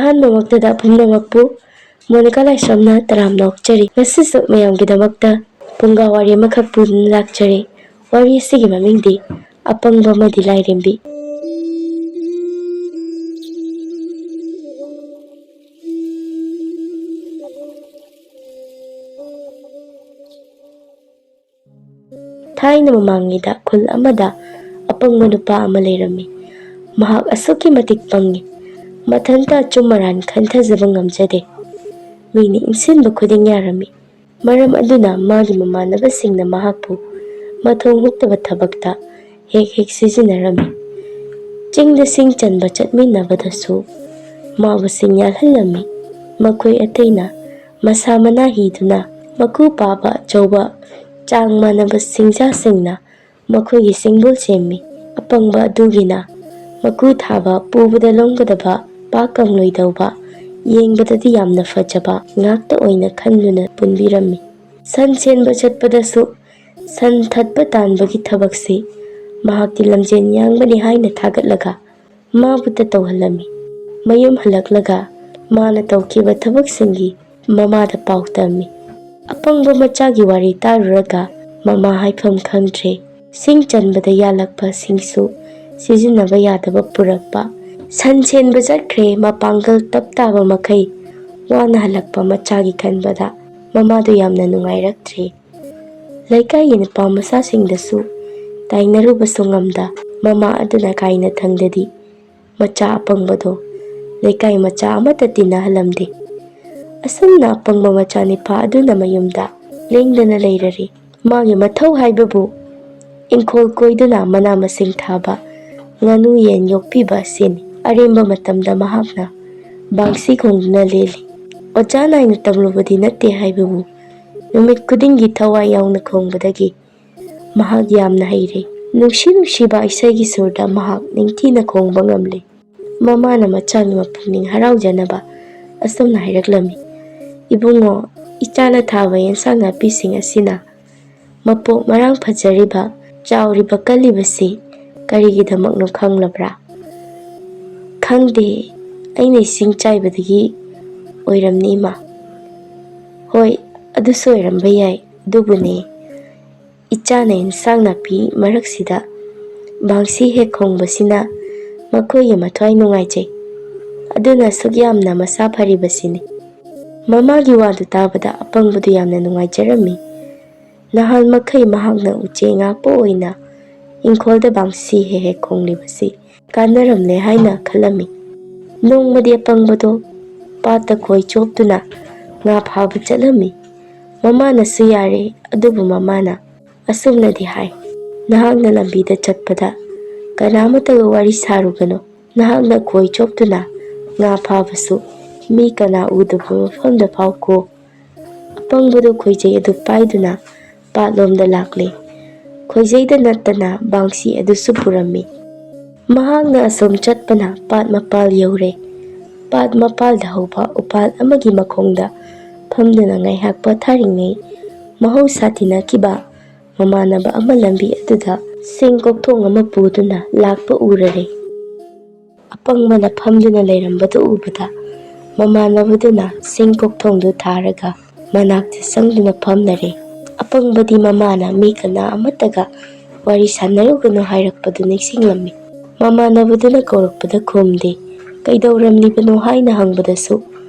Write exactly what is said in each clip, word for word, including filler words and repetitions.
ꯑꯍꯥꯟꯕꯃꯛꯇꯗ ꯄꯨꯝꯅꯃꯛꯄꯨ ꯃꯣꯅꯤꯀꯥ ꯂꯥꯏꯁ꯭ꯔꯝꯅ ꯇꯔꯥꯝꯅ ꯑꯣꯛꯆꯔꯤ꯫ ꯉꯁꯤꯁꯨ ꯃꯌꯥꯝꯒꯤꯗꯃꯛꯇ ꯐꯨꯡꯒꯥ ꯋꯥꯔꯤ ꯑꯃꯈꯛ ꯄꯨꯗꯨꯅ ꯂꯥꯛꯆꯔꯤ꯫ ꯋꯥꯔꯤ ꯑꯁꯤꯒꯤ ꯃꯃꯤꯡꯗꯤ ꯑꯄꯪꯕ ꯑꯃꯗꯤ ꯂꯥꯏꯔꯦꯝꯕꯤ꯫ ꯊꯥꯏꯅ ꯃꯃꯥꯡꯉꯩꯗ ꯈꯨꯜ ꯑꯃꯗ ꯑꯄꯪꯕ ꯅꯨꯄꯥ ꯑꯃ ꯂꯩꯔꯝꯃꯤ꯫ ꯃꯍꯥꯛ ꯑꯁꯨꯛꯀꯤ ꯃꯇꯤꯛ ꯄꯪꯉꯤ, ꯃꯊꯟꯇ ꯑꯆꯨꯝ ꯑꯔꯥꯟ ꯈꯟꯊꯖꯕ ꯉꯝꯖꯗꯦ꯫ ꯃꯤꯅ ꯏꯟꯁꯤꯟꯕ ꯈꯨꯗꯤꯡ ꯌꯥꯔꯝꯃꯤ꯫ ꯃꯔꯝ ꯑꯗꯨꯅ ꯃꯥꯒꯤ ꯃꯃꯥꯟꯅꯕꯁꯤꯡꯅ ꯃꯍꯥꯛꯄꯨ ꯃꯊꯣꯡ ꯍꯨꯛꯇꯕ ꯊꯕꯛꯇ ꯍꯦꯛ ꯍꯦꯛ ꯁꯤꯖꯤꯟꯅꯔꯝꯃꯤ꯫ ꯆꯤꯡꯗ ꯁꯤꯡ ꯆꯟꯕ ꯆꯠꯃꯤꯟꯅꯕꯗꯁꯨ ꯃꯥꯕꯨ ꯁꯤꯡ ꯌꯥꯜꯍꯜꯂꯝꯃꯤ꯫ ꯃꯈꯣꯏ ꯑꯇꯩꯅ ꯃꯁꯥ ꯃꯅꯥ ꯍꯤꯗꯨꯅ ꯃꯀꯨ ꯄꯥꯕ ꯑꯆꯧꯕ ꯆꯥꯡ ꯃꯥꯟꯅꯕ ꯁꯤꯡꯖꯥꯁꯤꯡꯅ ꯃꯈꯣꯏꯒꯤ ꯁꯤꯡꯕꯨꯜ ꯁꯦꯝꯃꯤ꯫ ꯑꯄꯪꯕ ꯑꯗꯨꯒꯤꯅ ꯃꯀꯨ ꯊꯥꯕ, ꯄꯨꯕꯗ ꯂꯣꯡꯒꯗꯕ, ꯄꯥꯛ ꯀꯪꯂꯣꯏꯗꯧꯕ, ꯌꯦꯡꯕꯗꯗꯤ ꯌꯥꯝꯅ ꯐꯖꯕ ꯉꯥꯛꯇ ꯑꯣꯏꯅ ꯈꯟꯗꯨꯅ ꯄꯨꯟꯕꯤꯔꯝꯃꯤ꯫ ꯁꯟ ꯁꯦꯟꯕ ꯆꯠꯄꯗꯁꯨ ꯁꯟ ꯊꯠꯄ ꯇꯥꯟꯕꯒꯤ ꯊꯕꯛꯁꯤ ꯃꯍꯥꯛꯇꯤ ꯂꯝꯖꯦꯟ ꯌꯥꯡꯕꯅꯤ ꯍꯥꯏꯅ ꯊꯥꯒꯠꯂꯒ ꯃꯥꯕꯨꯇ ꯇꯧꯍꯜꯂꯝꯃꯤ꯫ ꯃꯌꯨꯝ ꯍꯜꯂꯛꯂꯒ ꯃꯥꯅ ꯇꯧꯈꯤꯕ ꯊꯕꯛꯁꯤꯡꯒꯤ ꯃꯃꯥꯗ ꯄꯥꯎ ꯇꯝꯃꯤ꯫ ꯑꯄꯪꯕ ꯃꯆꯥꯒꯤ ꯋꯥꯔꯤ ꯇꯥꯔꯨꯔꯒ ꯃꯃꯥ ꯍꯥꯏꯐꯝ ꯈꯪꯗ꯭ꯔꯦ꯫ ꯁꯤꯡ ꯆꯟꯕꯗ ꯌꯥꯜꯂꯛꯄ ꯁꯤꯡꯁꯨ ꯁꯤꯖꯤꯟꯅꯕ ꯌꯥꯗꯕ ꯄꯨꯔꯛꯄ꯫ ꯁꯟ ꯁꯦꯟꯕ ꯆꯠꯈ꯭ꯔꯦ, ꯃꯄꯥꯡꯒꯜ ꯇꯞ ꯇꯥꯕ ꯃꯈꯩ ꯋꯥꯅ ꯍꯜꯂꯛꯄ ꯃꯆꯥꯒꯤ ꯈꯟꯕꯗ ꯃꯃꯥꯗꯨ ꯌꯥꯝꯅ ꯅꯨꯡꯉꯥꯏꯔꯛꯇ꯭ꯔꯦ꯫ ꯂꯩꯀꯥꯏꯒꯤ ꯅꯨꯄꯥ ꯃꯆꯥꯁꯤꯡꯗꯁꯨ ꯇꯥꯏꯅꯔꯨꯕꯁꯨ ꯉꯝꯗ ꯃꯃꯥ ꯑꯗꯨꯅ ꯀꯥꯏꯅ ꯊꯪꯗꯗꯤ ꯃꯆꯥ ꯑꯄꯪꯕꯗꯣ ꯂꯩꯀꯥꯏ ꯃꯆꯥ ꯑꯃꯠꯇ ꯇꯤꯟꯅꯍꯜꯂꯝꯗꯦ꯫ ꯑꯁꯨꯝꯅ ꯑꯄꯪꯕ ꯃꯆꯥꯅꯤꯄꯥ ꯑꯗꯨꯅ ꯃꯌꯨꯝꯗ ꯂꯦꯡꯗꯅ ꯂꯩꯔꯔꯦ꯫ ꯃꯥꯒꯤ ꯃꯊꯧ ꯍꯥꯏꯕꯕꯨ ꯏꯪꯈꯣꯜ ꯀꯣꯏꯗꯨꯅ ꯃꯅꯥ ꯃꯁꯤꯡ ꯊꯥꯕ, ꯉꯥꯅꯨ ꯌꯦꯟ ꯌꯣꯛꯄꯤꯕ ꯑꯁꯤꯅꯤ꯫ ꯑꯔꯦꯝꯕ ꯃꯇꯝꯗ ꯃꯍꯥꯛꯅ ꯕꯥꯡꯁꯤ ꯈꯣꯡꯗꯨꯅ ꯂꯦꯜꯂꯤ꯫ ꯑꯣꯖꯥ ꯅꯥꯏꯅ ꯇꯝꯂꯨꯕꯗꯤ ꯅꯠꯇꯦ ꯍꯥꯏꯕꯕꯨ ꯅꯨꯃꯤꯠ ꯈꯨꯗꯤꯡꯒꯤ ꯊꯋꯥꯏ ꯌꯥꯎꯅ ꯈꯣꯡꯕꯗꯒꯤ ꯃꯍꯥꯛ ꯌꯥꯝꯅ ꯍꯩꯔꯦ꯫ ꯅꯨꯡꯁꯤ ꯅꯨꯡꯁꯤꯕ ꯏꯁꯩꯒꯤ ꯁꯨꯔꯗ ꯃꯍꯥꯛ ꯅꯤꯡꯊꯤꯅ ꯈꯣꯡꯕ ꯉꯝꯂꯦ꯫ ꯃꯃꯥꯅ ꯃꯆꯥꯒꯤ ꯃꯄꯨꯛꯅꯤꯡ ꯍꯔꯥꯎꯖꯅꯕ ꯑꯁꯨꯝꯅ ꯍꯥꯏꯔꯛꯂꯝꯃꯤ, "ꯏꯕꯨꯡꯉꯣ, ꯏꯆꯥꯅ ꯊꯥꯕ ꯌꯦꯟꯁꯥꯡ ꯅꯥꯄꯤꯁꯤꯡ ꯑꯁꯤꯅ ꯃꯄꯣꯛ ꯃꯔꯥꯡ ꯐꯖꯔꯤꯕ, ꯆꯥꯎꯔꯤꯕ, ꯀꯜꯂꯤꯕꯁꯤ ꯀꯔꯤꯒꯤꯗꯃꯛꯅꯣ ꯈꯪꯂꯕ꯭ꯔꯥ?" "ꯈꯪꯗꯦ, ꯑꯩꯅ ꯏꯁꯤꯡ ꯆꯥꯏꯕꯗꯒꯤ ꯑꯣꯏꯔꯝꯅꯤ, ꯏꯃꯥ꯫ ꯍꯣꯏ, ꯑꯗꯨꯁꯨ ꯑꯣꯏꯔꯝꯕ ꯌꯥꯏ, ꯑꯗꯨꯕꯨꯅꯦ, ꯏꯆꯥꯅ ꯏꯟꯁꯥꯡ ꯅꯥꯄꯤ ꯃꯔꯛꯁꯤꯗ ꯕꯥꯡꯁꯤ ꯍꯦꯛ ꯈꯣꯡꯕꯁꯤꯅ ꯃꯈꯣꯏꯒꯤ ꯃꯊ꯭ꯋꯥꯏ ꯅꯨꯡꯉꯥꯏꯖꯩ꯫ ꯑꯗꯨꯅ ꯑꯁꯨꯛ ꯌꯥꯝꯅ ꯃꯁꯥ ꯐꯔꯤꯕꯁꯤꯅꯤ꯫ ꯃꯃꯥꯒꯤ ꯋꯥꯗꯨ ꯇꯥꯕꯗ ꯑꯄꯪꯕꯗꯨ ꯌꯥꯝꯅ ꯅꯨꯡꯉꯥꯏꯖꯔꯝꯃꯤ꯫ ꯅꯍꯥꯟ ꯃꯈꯩ ꯃꯍꯥꯛꯅ ꯎꯆꯦꯛ ꯉꯥꯛꯄ ꯑꯣꯏꯅ ꯏꯪꯈꯣꯜꯗ ꯕꯥꯡꯁꯤ ꯍꯦꯛ ꯍꯦꯛ ꯈꯣꯡꯂꯤꯕꯁꯤ ꯀꯥꯟꯅꯔꯝꯂꯦ ꯍꯥꯏꯅ ꯈꯜꯂꯝꯃꯤ꯫ ꯅꯣꯡꯃꯗꯤ ꯑꯄꯪꯕꯗꯣ ꯄꯥꯠꯇ ꯈꯣꯏ ꯆꯣꯞꯇꯨꯅ ꯉꯥ ꯐꯥꯕ ꯆꯠꯂꯝꯃꯤ꯫ ꯃꯃꯥꯅꯁꯨ ꯌꯥꯔꯦ, ꯑꯗꯨꯕꯨ ꯃꯃꯥꯅ ꯑꯁꯨꯝꯅꯗꯤ ꯍꯥꯏ, "ꯅꯍꯥꯛꯅ ꯂꯝꯕꯤꯗ ꯆꯠꯄꯗ ꯀꯅꯥꯃꯠꯇꯒ ꯋꯥꯔꯤ ꯁꯥꯔꯨꯒꯅꯨ꯫ ꯅꯍꯥꯛꯅ ꯈꯣꯏ ꯆꯣꯞꯇꯨꯅ ꯉꯥ ꯐꯥꯕꯁꯨ ꯃꯤ ꯀꯅꯥ ꯎꯗꯕ ꯃꯐꯝꯗ ꯐꯥꯎꯀꯣ꯫" ꯑꯄꯪꯕꯗꯨ ꯈꯣꯏꯖꯩ ꯑꯗꯨ ꯄꯥꯏꯗꯨꯅ ꯄꯥꯠꯂꯣꯝꯗ ꯂꯥꯛꯂꯦ꯫ ꯈꯣꯏꯖꯩꯗ ꯅꯠꯇꯅ ꯕꯥꯡꯁꯤ ꯑꯗꯨꯁꯨ ꯄꯨꯔꯝꯃꯤ꯫ ꯃꯍꯥꯛꯅ ꯑꯁꯨꯝ ꯆꯠꯄꯅ ꯄꯥꯠ ꯃꯄꯥꯜ ꯌꯧꯔꯦ꯫ ꯄꯥꯠ ꯃꯄꯥꯜꯗ ꯍꯧꯕ ꯎꯄꯥꯜ ꯑꯃꯒꯤ ꯃꯈꯣꯡꯗ ꯐꯝꯗꯨꯅ ꯉꯥꯏꯍꯥꯛ ꯄꯣꯊꯥꯔꯤꯉꯩ, ꯃꯍꯧꯁꯥ ꯇꯤꯟꯅꯈꯤꯕ ꯃꯃꯥꯟꯅꯕ ꯑꯃ ꯂꯝꯕꯤ ꯑꯗꯨꯗ ꯁꯤꯡ ꯀꯣꯛꯊꯣꯡ ꯑꯃ ꯄꯨꯗꯨꯅ ꯂꯥꯛꯄ ꯎꯔꯔꯦ꯫ ꯑꯄꯪꯕꯅ ꯐꯝꯗꯨꯅ ꯂꯩꯔꯝꯕꯗꯨ ꯎꯕꯗ, ꯃꯃꯥꯟꯅꯕꯗꯨꯅ ꯁꯤꯡ ꯀꯣꯛꯊꯣꯡꯗꯨ ꯊꯥꯔꯒ ꯃꯅꯥꯛꯇ ꯆꯪꯗꯨꯅ ꯐꯝꯂꯔꯦ꯫ ꯑꯄꯪꯕꯗꯤ ꯃꯃꯥꯅ ꯃꯤ ꯀꯅꯥ ꯑꯃꯠꯇꯒ ꯋꯥꯔꯤ ꯁꯥꯟꯅꯔꯨꯒꯅꯨ ꯍꯥꯏꯔꯛꯄꯗꯨ ꯅꯤꯡꯁꯤꯡꯂꯝꯃꯤ꯫ ꯃꯃꯥꯟꯅꯕꯗꯨꯅ ꯀꯧꯔꯛꯄꯗ ꯈꯨꯝꯗꯦ꯫ ꯀꯩꯗꯧꯔꯝꯂꯤꯕꯅꯣ ꯍꯥꯏꯅ ꯍꯪꯕꯗꯁꯨ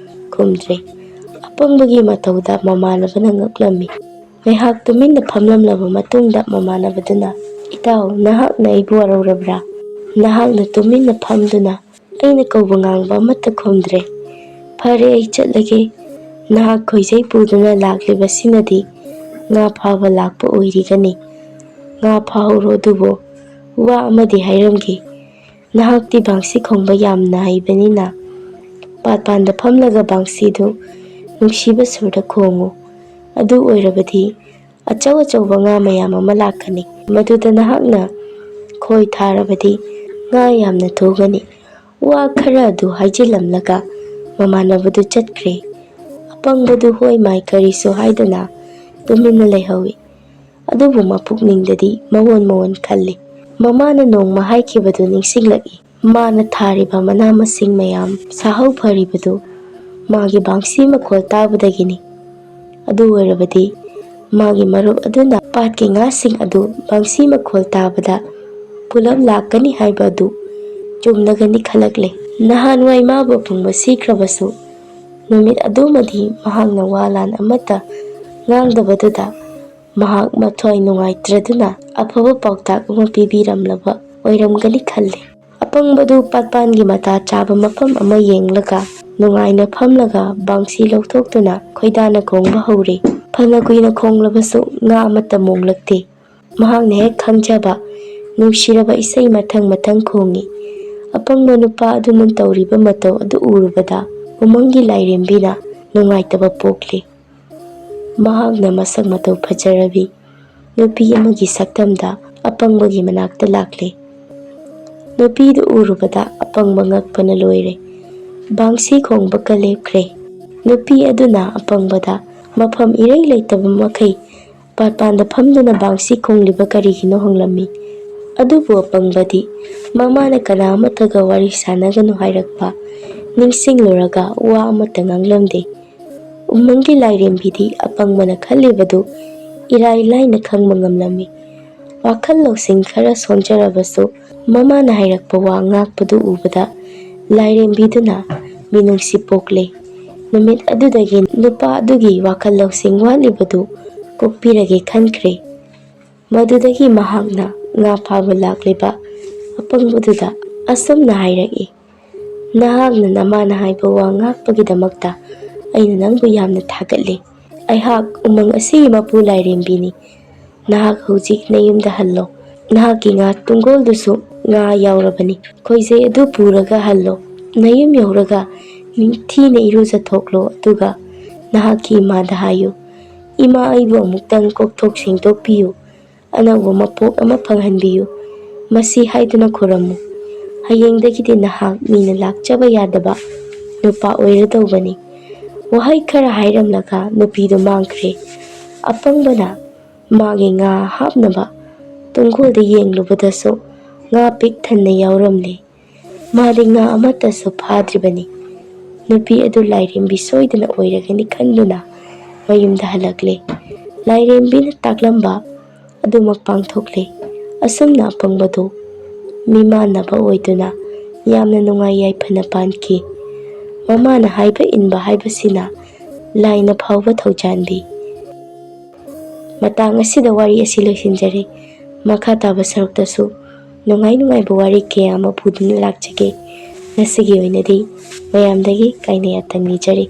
ꯈꯨꯝꯗ꯭ꯔꯦ꯫ ꯑꯄꯪꯕꯒꯤ ꯃꯇꯧꯗ ꯃꯃꯥꯟꯅꯕꯅ ꯉꯛꯂꯝꯃꯤ꯫ ꯉꯥꯏꯍꯥꯛ ꯇꯨꯃꯤꯟꯅ ꯐꯝꯂꯝꯂꯕ ꯃꯇꯨꯡꯗ ꯃꯃꯥꯟꯅꯕꯗꯨꯅ, "ꯏꯇꯥꯎ, ꯅꯍꯥꯛꯅ ꯑꯩꯕꯨ ꯋꯥꯔꯧꯔꯕ꯭ꯔꯥ? ꯅꯍꯥꯛꯅ ꯇꯨꯃꯤꯟꯅ ꯐꯝꯗꯨꯅ ꯑꯩꯅ ꯀꯧꯕ ꯉꯥꯡꯕ ꯑꯃꯠꯇ ꯈꯨꯝꯗ꯭ꯔꯦ꯫ ꯐꯔꯦ, ꯑꯩ ꯆꯠꯂꯒꯦ꯫ ꯅꯍꯥꯛ ꯈꯣꯏꯖꯩ ꯄꯨꯗꯨꯅ ꯂꯥꯛꯂꯤꯕꯁꯤꯅꯗꯤ ꯉꯥ ꯐꯥꯕ ꯂꯥꯛꯄ ꯑꯣꯏꯔꯤꯒꯅꯤ꯫ ꯉꯥ ꯐꯥꯍꯧꯔꯣ, ꯑꯗꯨꯕꯨ ꯋꯥ ꯑꯃꯗꯤ ꯍꯥꯏꯔꯝꯒꯦ꯫ ꯅꯍꯥꯛꯇꯤ ꯕꯥꯡꯁꯤ ꯈꯣꯡꯕ ꯌꯥꯝꯅ ꯍꯩꯕꯅꯤꯅ, ꯄꯥꯠꯄꯥꯟꯗ ꯐꯝꯂꯒ ꯕꯥꯡꯁꯤꯗꯨ ꯅꯨꯡꯁꯤꯕ ꯁꯨꯔꯗ ꯈꯣꯡꯉꯨ꯫ ꯑꯗꯨ ꯑꯣꯏꯔꯕꯗꯤ ꯑꯆꯧ ꯑꯆꯧꯕ ꯉꯥ ꯃꯌꯥꯝ ꯑꯃ ꯂꯥꯛꯀꯅꯤ꯫ ꯃꯗꯨꯗ ꯅꯍꯥꯛꯅ ꯈꯣꯏ ꯊꯥꯔꯕꯗꯤ ꯉꯥ ꯌꯥꯝꯅ ꯊꯣꯛꯒꯅꯤ꯫" ꯋꯥ ꯈꯔ ꯑꯗꯨ ꯍꯥꯏꯖꯤꯜꯂꯝꯂꯒ ꯃꯃꯥꯟꯅꯕꯗꯨ ꯆꯠꯈ꯭ꯔꯦ꯫ ꯑꯄꯪꯕꯗꯨ ꯍꯣꯏ ꯃꯥꯏ ꯀꯔꯤꯁꯨ ꯍꯥꯏꯗꯅ ꯇꯨꯃꯤꯟꯅ ꯂꯩꯍꯧꯏ꯫ ꯑꯗꯨꯕꯨ ꯃꯄꯨꯛꯅꯤꯡꯗꯗꯤ ꯃꯑꯣꯟ ꯃꯑꯣꯟ ꯈꯜꯂꯤ꯫ ꯃꯃꯥꯅ ꯅꯣꯡꯃ ꯍꯥꯏꯈꯤꯕꯗꯨ ꯅꯤꯡꯁꯤꯡꯂꯛꯏ꯫ ꯃꯥꯅ ꯊꯥꯔꯤꯕ ꯃꯅꯥ ꯃꯁꯤꯡ ꯃꯌꯥꯝ ꯁꯥꯍꯧ ꯐꯔꯤꯕꯗꯨ ꯃꯥꯒꯤ ꯕꯥꯡꯁꯤ ꯃꯈꯣꯜ ꯇꯥꯕꯗꯒꯤꯅꯤ꯫ ꯑꯗꯨ ꯑꯣꯏꯔꯕꯗꯤ ꯃꯥꯒꯤ ꯃꯔꯨꯞ ꯑꯗꯨꯅ ꯄꯥꯠꯀꯤ ꯉꯥꯁꯤꯡ ꯑꯗꯨ ꯕꯥꯡꯁꯤ ꯃꯈꯣꯜ ꯇꯥꯕꯗ ꯄꯨꯂꯞ ꯂꯥꯛꯀꯅꯤ ꯍꯥꯏꯕ ꯑꯗꯨ ꯆꯨꯝꯂꯒꯅꯤ ꯈꯜꯂꯛꯂꯦ꯫ ꯅꯍꯥꯟꯋꯥꯏ ꯃꯥꯕꯨ ꯐꯪꯕ ꯁꯤꯈ꯭ꯔꯕꯁꯨ, ꯅꯨꯃꯤꯠ ꯑꯗꯨꯃꯗꯤ ꯃꯍꯥꯛꯅ ꯋꯥ ꯂꯥꯟ ꯑꯃꯠꯇ ꯉꯥꯡꯗꯕꯗꯨꯗ ꯃꯍꯥꯛ ꯃꯊ꯭ꯋꯥꯏ ꯅꯨꯡꯉꯥꯏꯇ꯭ꯔꯗꯨꯅ ꯑꯐꯕ ꯄꯥꯎꯇꯥꯛ ꯑꯃ ꯄꯤꯕꯤꯔꯝꯂꯕ ꯑꯣꯏꯔꯝꯒꯅꯤ ꯈꯜꯂꯤ꯫ ꯑꯄꯪꯕꯗꯨ ꯄꯥꯠꯄꯥꯟꯒꯤ ꯃꯇꯥ ꯆꯥꯕ ꯃꯐꯝ ꯑꯃ ꯌꯦꯡꯂꯒ ꯅꯨꯡꯉꯥꯏꯅ ꯐꯝꯂꯒ ꯕꯥꯡꯁꯤ ꯂꯧꯊꯣꯛꯇꯨꯅ ꯈꯣꯏꯗꯥꯅ ꯈꯣꯡꯕ ꯍꯧꯔꯦ꯫ ꯐꯅ ꯀꯨꯏꯅ ꯈꯣꯡꯂꯕꯁꯨ ꯉꯥ ꯑꯃꯠꯇ ꯃꯣꯡꯂꯛꯇꯦ꯫ ꯃꯍꯥꯛꯅ ꯍꯦꯛ ꯈꯪꯖꯕ ꯅꯨꯡꯁꯤꯔꯕ ꯏꯁꯩ ꯃꯊꯪ ꯃꯊꯪ ꯈꯣꯡꯏ꯫ ꯑꯄꯪꯕ ꯅꯨꯄꯥ ꯑꯗꯨꯅ ꯇꯧꯔꯤꯕ ꯃꯇꯧ ꯑꯗꯨ ꯎꯔꯨꯕꯗ ꯎꯃꯪꯒꯤ ꯂꯥꯏꯔꯦꯝꯕꯤꯅ ꯅꯨꯡꯉꯥꯏꯇꯕ ꯄꯣꯛꯂꯤ꯫ ꯃꯍꯥꯛꯅ ꯃꯁꯛ ꯃꯇꯧ ꯐꯖꯔꯕꯤ ꯅꯨꯄꯤ ꯑꯃꯒꯤ ꯁꯛꯇꯝꯗ ꯑꯄꯪꯕꯒꯤ ꯃꯅꯥꯛꯇ ꯂꯥꯛꯂꯦ꯫ ꯅꯨꯄꯤꯗꯨ ꯎꯔꯨꯕꯗ ꯑꯄꯪꯕ ꯉꯛꯄꯅ ꯂꯣꯏꯔꯦ꯫ ꯕꯥꯡꯁꯤ ꯈꯣꯡꯕꯒ ꯂꯦꯞꯈ꯭ꯔꯦ꯫ ꯅꯨꯄꯤ ꯑꯗꯨꯅ ꯑꯄꯪꯕꯗ ꯃꯐꯝ ꯏꯔꯩ ꯂꯩꯇꯕ ꯃꯈꯩ ꯄꯥꯠꯄꯥꯟꯗ ꯐꯝꯗꯨꯅ ꯕꯥꯡꯁꯤ ꯈꯣꯡꯂꯤꯕ ꯀꯔꯤꯒꯤꯅꯣ ꯍꯪꯂꯝꯃꯤ꯫ ꯑꯗꯨꯕꯨ ꯑꯄꯪꯕꯗꯤ ꯃꯃꯥꯅ ꯀꯅꯥ ꯑꯃꯠꯇꯒ ꯋꯥꯔꯤ ꯁꯥꯟꯅꯒꯅꯨ ꯍꯥꯏꯔꯛꯄ ꯅꯤꯡꯁꯤꯡꯂꯨꯔꯒ ꯋꯥ ꯑꯃꯠꯇ ꯉꯥꯡꯂꯝꯗꯦ꯫ ꯎꯃꯪꯒꯤ ꯂꯥꯏꯔꯦꯝꯕꯤꯗꯤ ꯑꯄꯪꯕꯅ ꯈꯜꯂꯤꯕꯗꯨ ꯏꯔꯥꯏ ꯂꯥꯏꯅ ꯈꯪꯕ ꯉꯝꯂꯝꯃꯤ꯫ ꯋꯥꯈꯜ ꯂꯧꯁꯤꯡ ꯈꯔ ꯁꯣꯟꯖꯔꯕꯁꯨ ꯃꯃꯥꯅ ꯍꯥꯏꯔꯛꯄ ꯋꯥ ꯉꯥꯛꯄꯗꯨ ꯎꯕꯗ ꯂꯥꯏꯔꯦꯝꯕꯤꯗꯨꯅ ꯃꯤꯅꯨꯡꯁꯤ ꯄꯣꯛꯂꯦ꯫ ꯅꯨꯃꯤꯠ ꯑꯗꯨꯗꯒꯤ ꯅꯨꯄꯥ ꯑꯗꯨꯒꯤ ꯋꯥꯈꯜ ꯂꯧꯁꯤꯡ ꯋꯥꯠꯂꯤꯕꯗꯨ ꯀꯣꯛꯄꯤꯔꯒꯦ ꯈꯟꯈ꯭ꯔꯦ꯫ ꯃꯗꯨꯗꯒꯤ ꯃꯍꯥꯛꯅ ꯉꯥ ꯐꯥꯕ ꯂꯥꯛꯂꯤꯕ ꯑꯄꯪꯕꯗꯨꯗ ꯑꯁꯨꯝꯅ ꯍꯥꯏꯔꯛꯏ, "ꯅꯍꯥꯛꯅ ꯅꯃꯥꯅ ꯍꯥꯏꯕ ꯋꯥ ꯉꯥꯛꯄꯒꯤꯗꯃꯛꯇ ꯑꯩꯅ ꯅꯪꯕꯨ ꯌꯥꯝꯅ ꯊꯥꯒꯠꯂꯤ꯫ ꯑꯩꯍꯥꯛ ꯎꯃꯪ ꯑꯁꯤꯒꯤ ꯃꯄꯨ ꯂꯥꯏꯔꯦꯝꯕꯤꯅꯤ꯫ ꯅꯍꯥꯛ ꯍꯧꯖꯤꯛ ꯅꯌꯨꯝꯗ ꯍꯜꯂꯣ꯫ ꯅꯍꯥꯛꯀꯤ ꯉꯥ ꯇꯨꯡꯒꯣꯜꯗꯨꯁꯨ ꯉꯥ ꯌꯥꯎꯔꯕꯅꯤ꯫ ꯈꯣꯏꯖꯩ ꯑꯗꯨ ꯄꯨꯔꯒ ꯍꯜꯂꯣ꯫ ꯅꯌꯨꯝ ꯌꯧꯔꯒ ꯅꯤꯡꯊꯤꯅ ꯏꯔꯨꯖꯊꯣꯛꯂꯣ, ꯑꯗꯨꯒ ꯅꯍꯥꯛꯀꯤ ꯏꯃꯥꯗ ꯍꯥꯏꯌꯨ, 'ꯏꯃꯥ, ꯑꯩꯕꯨ ꯑꯃꯨꯛꯇꯪ ꯀꯣꯛꯊꯣꯛ ꯁꯦꯡꯗꯣꯛꯄꯤꯌꯨ, ꯑꯅꯧꯕ ꯃꯄꯣꯛ ꯑꯃ ꯐꯪꯍꯟꯕꯤꯌꯨ' ꯃꯁꯤ ꯍꯥꯏꯗꯨꯅ ꯈꯨꯔꯝꯃꯨ꯫ ꯍꯌꯦꯡꯗꯒꯤꯗꯤ ꯅꯍꯥꯛ ꯃꯤꯅ ꯂꯥꯛꯆꯕ ꯌꯥꯗꯕ ꯅꯨꯄꯥ ꯑꯣꯏꯔꯗꯧꯕꯅꯤ"꯫ ꯋꯥꯍꯩ ꯈꯔ ꯍꯥꯏꯔꯝꯂꯒ ꯅꯨꯄꯤꯗꯨ ꯃꯥꯡꯈ꯭ꯔꯦ꯫ ꯑꯄꯪꯕꯅ ꯃꯥꯒꯤ ꯉꯥ ꯍꯥꯞꯅꯕ ꯇꯨꯡꯒꯣꯜꯗ ꯌꯦꯡꯂꯨꯕꯗꯁꯨ ꯉꯥ ꯄꯤꯛ ꯊꯟꯅ ꯌꯥꯎꯔꯝꯂꯦ꯫ ꯃꯥꯗꯤ ꯉꯥ ꯑꯃꯠꯇꯁꯨ ꯐꯥꯗ꯭ꯔꯤꯕꯅꯤ꯫ ꯅꯨꯄꯤ ꯑꯗꯨ ꯂꯥꯏꯔꯦꯝꯕꯤ ꯁꯣꯏꯗꯅ ꯑꯣꯏꯔꯒꯅꯤ ꯈꯟꯗꯨꯅ ꯃꯌꯨꯝꯗ ꯍꯜꯂꯛꯂꯦ꯫ ꯂꯥꯏꯔꯦꯝꯕꯤꯅ ꯇꯥꯛꯂꯝꯕ ꯑꯗꯨꯃꯛ ꯄꯥꯡꯊꯣꯛꯂꯦ꯫ ꯑꯁꯨꯝꯅ ꯑꯄꯪꯕꯗꯨ ꯃꯤꯃꯥꯟꯅꯕ ꯑꯣꯏꯗꯨꯅ ꯌꯥꯝꯅ ꯅꯨꯡꯉꯥꯏ ꯌꯥꯏꯐꯅ ꯄꯥꯟꯈꯤ꯫ ꯃꯃꯥꯅ ꯍꯥꯏꯕ ꯏꯟꯕ ꯍꯥꯏꯕꯁꯤꯅ ꯂꯥꯏꯅ ꯐꯥꯎꯕ ꯊꯧꯖꯥꯟꯕꯤ꯫ ꯃꯇꯥꯡ ꯑꯁꯤꯗ ꯋꯥꯔꯤ ꯑꯁꯤ ꯂꯣꯏꯁꯤꯟꯖꯔꯦ꯫ ꯃꯈꯥ ꯇꯥꯕ ꯁꯔꯨꯛꯇꯁꯨ ꯅꯨꯡꯉꯥꯏ ꯅꯨꯡꯉꯥꯏꯕ ꯋꯥꯔꯤ ꯀꯌꯥ ꯑꯃ ꯄꯨꯗꯨꯅ ꯂꯥꯛꯆꯒꯦ꯫ ꯉꯁꯤꯒꯤ ꯑꯣꯏꯅꯗꯤ ꯃꯌꯥꯝꯗꯒꯤ ꯀꯥꯏꯅ ꯌꯥꯊꯪ ꯅꯤꯖꯔꯤ꯫